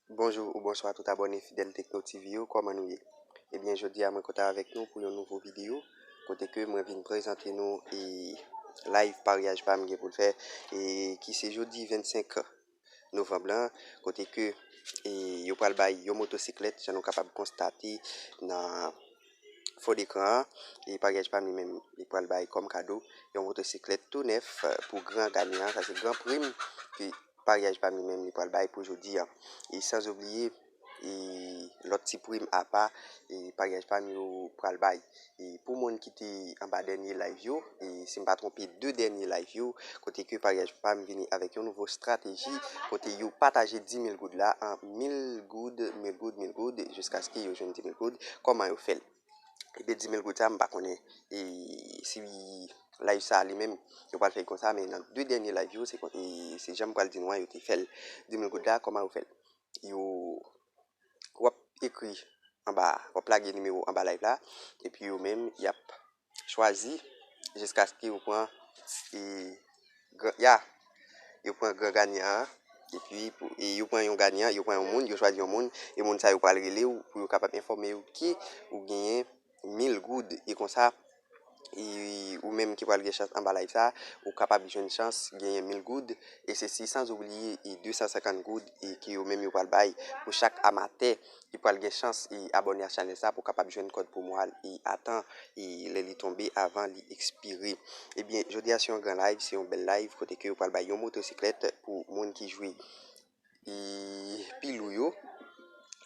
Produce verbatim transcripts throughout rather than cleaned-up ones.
Bonjou ou bonswa tout abòne fidèl Tekno T V yo, kòman nou ye? Ebyen, jodi a mwen kontan avèk nou pou yon nouvo videyo, kote ke mwen vin prezante nou e live paryaj pa m gen pou l fè, e ki se jodi vennsenk novanm lan, kote ke e yo pral bay yon motosiklèt, jan nou kapab konstate nan fon dekran an, e paryaj pa m li menm, li pral bay kòm kado yon motosiklèt tou nèf pou gran ganyan an. Sa se gran prim ke paryaj pa m li menm li pral bay pou jodi a. E san oubliye e lòt ti prim apa e paryaj pa m yo pral bay. E pou moun ki te anba dènye live yo, e si m pa twonpe, de dènye live yo, kote ke paryaj pa m vini avèk yon nouvo estrateji, kote yo pataje dis mil goud la an mil goud, mil goud, mil goud, jiskaske yo jwenn dis mil goud. Kòman yo fè l? Ebyen, dis mil goud sa, m pa konnen e si live sa li menm yo pral fè l konsa, men nan de dènye live yo, se kon- e se jan m pral di nou an, yo te fè l. Dis mil goud la, kòman yo fè l? Yo, w ap ekri anba, w ap lage nimewo anba live la, epi yo menm, y ap chwazi jiskaske yo pran e gran, ya, yo pran gran ganyan an, epi pou, e yo pran yon ganyan, yo pran yon moun, yo chwazi yon moun, e moun sa yo pral rele w pou yo kapab enfòme w ke ou genyen mil goud, e konsa, e ou menm ki pral gen chans anba live sa, ou kapab jwenn chans genyen mil goud, e se si san oubliye e de san senkant goud e ke yo menm yo pral bay pou chak amatè ki pral gen chans e abòne a chanèl sa pou kapab jwenn kòd pwomo a e atan e lè li tonbe avan li ekspire. Ebyen, jodi a se yon gran live, se yon bèl live kote ke yo pral bay yon motosiklèt pou moun ki jwe e pilou yo.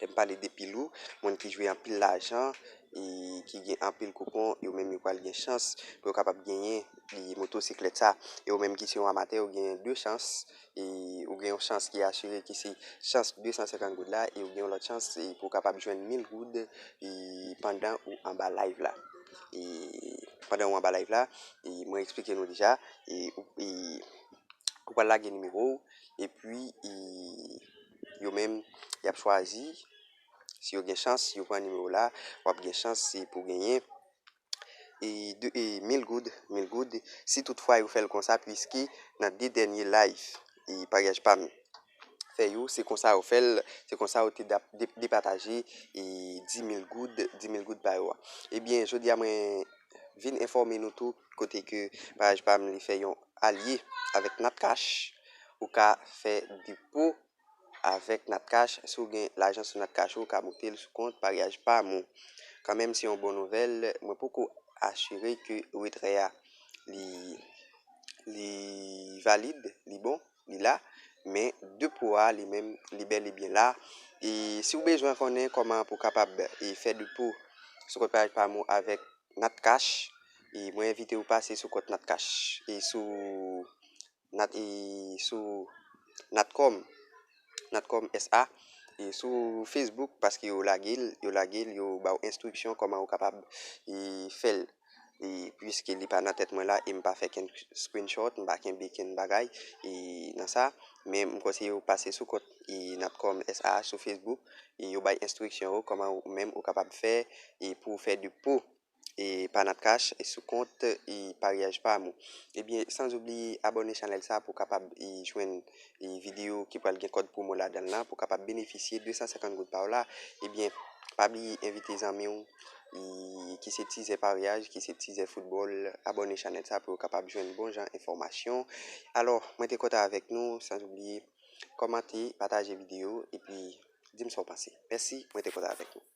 Lè m pale de pilou, moun ki jwe anpil lajan e ki gen anpil koupon, yo menm yo pral gen chans pou yo kapab genyen e motosiklèt sa. E ou menm ki se yon amatè, ou genyen de chans, e ou gen yon chans ki asire ki se chans de san senkant goud la, e ou gen yon lòt chans e pou w kapab jwenn mil goud e pandan ou anba live la. E pandan ou anba live la, e mwen eksplike nou deja, e, e ou pral lage nimewo w, epi e yo menm, y ap chwazi, si yo gen chans, si yo pran nimewo la, w ap gen chans se pou genyen e de, e mil goud, mil goud, si toutfwa yo fè l konsa, piske nan de dènye live e paryaj pa m fè yo, se konsa yo fè l, se konsa yo te dap- de- depataje e dis mil goud, dis mil goud pa yo a. Ebyen, jodi a mwen vin enfòme nou tou kote ke paryaj pa m li fè yon alye avèk Natcash. Ou ka fè depo avèk Natcash. Si w gen lajan sou Natcash ou, ou ka moute l sou kont paryaj pa m ou. Kanmenm, se yon bon nouvèl, mwen poko asire ke retrè a li, li valid, li bon, li la, men depo a li menm, li bèl e byen la. E si w bezwen konnen kòman pou w kapab e fè depo sou kont paryaj pa m ou avèk Natcash, e mwen envite w pase sou kont Natcash e sou Nat- e sou Natcom, Natcom S A, e sou Facebook, paske yo lage l, yo lage l, yo ba w enstriksyon kòman ou kapab e fè l. E piske li pa nan tèt mwen la, e m pa fè kenn screenshot, m pa kenbe kenn bagay e nan sa, men m konseye w pase sou kont e Natcom S A sou Facebook, e yo bay enstriksyon yo kòman ou menm ou kapab fè e pou w fè depo e pa Natcash e sou kont e paryaj pa m ou. Ebyen, san oubliye abòne chanèl sa pou w kapab e jwenn e videyo ki pral gen kòd pwomo ladan l lan, pou w kapab benefisye de san senkant goud pa w la. Ebyen, pa bliye envite zanmi w e ki se tizè paryaj, ki se tizè foutbòl, abòne chanèl sa pou yo kapab jwenn bon jan enfòmasyon. Alò, mwen te kontan avèk nou, san oubliye kòmante, pataje videyo, epi di m sa w panse. Mèsi, mwen te kontan avèk nou.